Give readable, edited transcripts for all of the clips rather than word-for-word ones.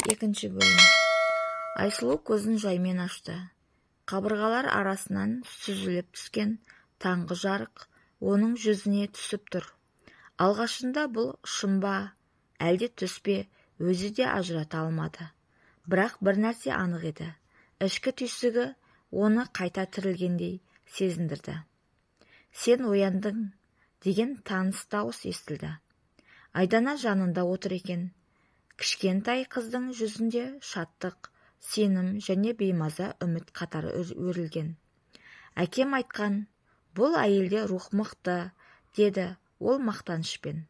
Екінші бөлім. Айсұлу көзін жаймен ашты. Қабырғалар арасынан сүзіліп түскен таңғы жарық оның жүзіне түсіп тұр. Алғашында бұл шын ба, әлде түс пе, өзі де ажырата алмады. Бірақ бір нәрсе анық еді. Ішкі түйсігі оны қайта тірілгендей сезіндірді. Сен ояндың, деген таныс дауыс естілді. Айдана жанында отыр екен. Кішкентай қыздың жүзінде шаттық, сенім және беймаза үміт қатар өрілген. Әкем айтқан, бұл әйелде рух мықты, деді ол мақтанышпен.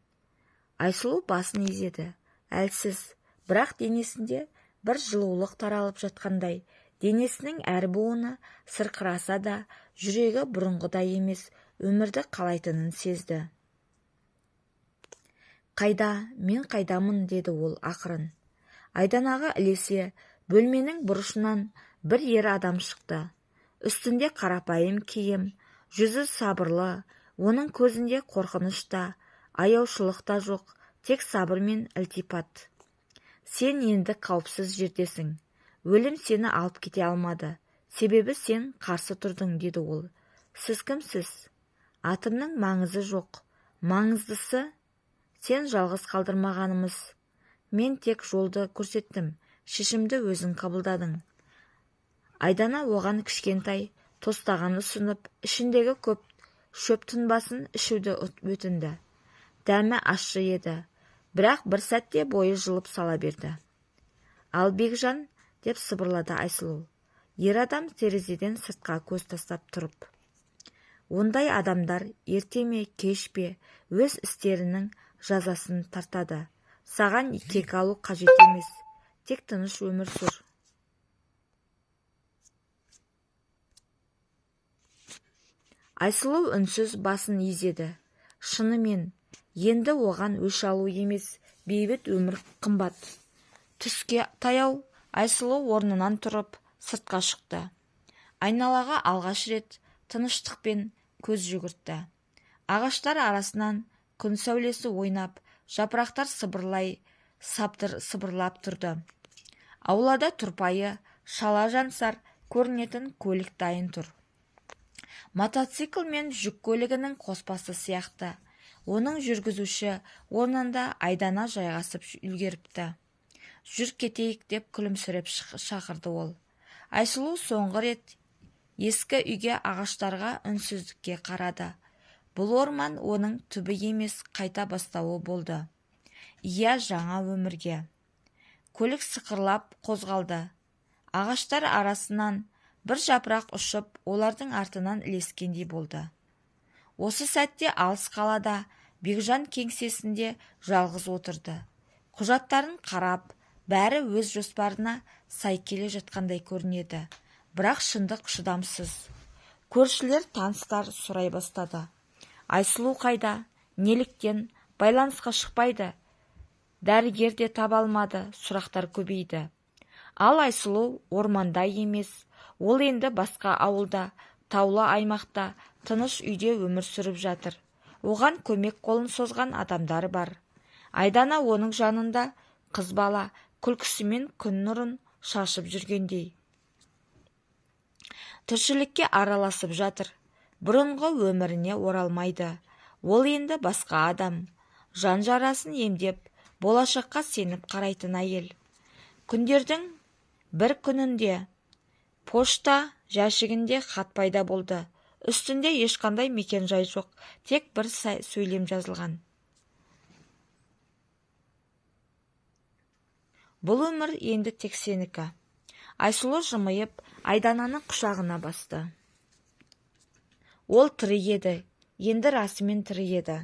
Айсұлу басын изеді, әлсіз, бірақ денесінде бір жылулық таралып жатқандай, денесінің әр буыны сырқыраса да, жүрегі бұрынғыдай емес, өмірді қалайтынын сезді. Қайда, мен қайдамын, деді ол ақырын. Айданаға ілесе, бөлменің бұрышынан бір ер адам шықты. Үстінде қарапайым киім, жүзі сабырлы, оның көзінде қорқыныш та, аяушылық та жоқ, тек сабыр мен ілтипат. Сен енді қауіпсіз жердесің. Өлім сені алып кете алмады. Себебі сен қарсы тұрдың, деді ол. Сіз кімсіз? Атымның маңызы жоқ. Маңыздысы, сен жалғыз қалдырмағанымыз. Мен тек жолды көрсеттім, шешімді өзің қабылдадың. Айдана оған кішкентай тостаған ұсынып, ішіндегі көп шөп тұнбасын ішуді өтінді. Дәмі ащы еді, бірақ бір сәтте бойы жылып сала берді. Ал Бекжан, деп сыбырлады Айсұлу. Ер адам терезеден сыртқа көз тастап тұрып. Ондай адамдар ерте ме, кеш пе, өз істерінің жазасын тартады. Саған кек алу қажет емес, тек тыныш өмір сүр. Айсұлу үнсіз басын изеді. Шынымен, енді оған өш алу емес, бейбіт өмір қымбат. Түске таяу Айсұлу орнынан тұрып, сыртқа шықты. Айналаға алғаш рет тыныштықпен көз жүгіртті. Ағаштар арасынан күн сәулесі ойнап, жапырақтар сыбырлай сыбырлап тұрды. Аулада тұрпайы, шала жансар көрінетін көлік дайын тұр. Мотоцикл мен жүк көлігінің қоспасы сияқты. Оның жүргізуші орнында Айдана жайғасып үлгеріпті. Жүр кетейік, деп күлімсіреп шақырды ол. Айсұлу соңғы рет ескі үйге, ағаштарға, үнсіздікке қарады. Бұл орман оның түбі емес, қайта бастауы болды. Иә, жаңа өмірге. Көлік сықырлап қозғалды. Ағаштар арасынан бір жапырақ ұшып, олардың артынан ілескендей болды. Осы сәтте алыс қалада Бекжан кеңсесінде жалғыз отырды. Құжаттарын қарап, бәрі өз жоспарына сай келе жатқандай көрінеді. Бірақ шындық шыдамсыз. Көршілер, таныстар сұрай бастады. Айсұлу қайда? Неліктен? Байланысқа шықпайды. Дәрігер де таба алмады, сұрақтар көбейді. Ал Айсұлу орманда емес, ол енді басқа ауылда, таулы аймақта, тыныш үйде өмір сүріп жатыр. Оған көмек қолын созған адамдар бар. Айдана оның жанында қыз бала, күлкісімен күн нұрын шашып жүргендей. Тіршілікке араласып жатыр. Бұрынғы өміріне оралмайды. Ол енді басқа адам. Жан жарасын емдеп, болашаққа сеніп қарайтын әйел. Күндердің бір күнінде пошта жәшігінде хат пайда болды. Үстінде ешқандай мекен-жай жоқ, тек бір сөйлем жазылған. Бұл өмір енді тек сенікі. Айсұлу жымиып, Айдананы құшағына басты. Ол тірі еді, енді расымен тірі еді.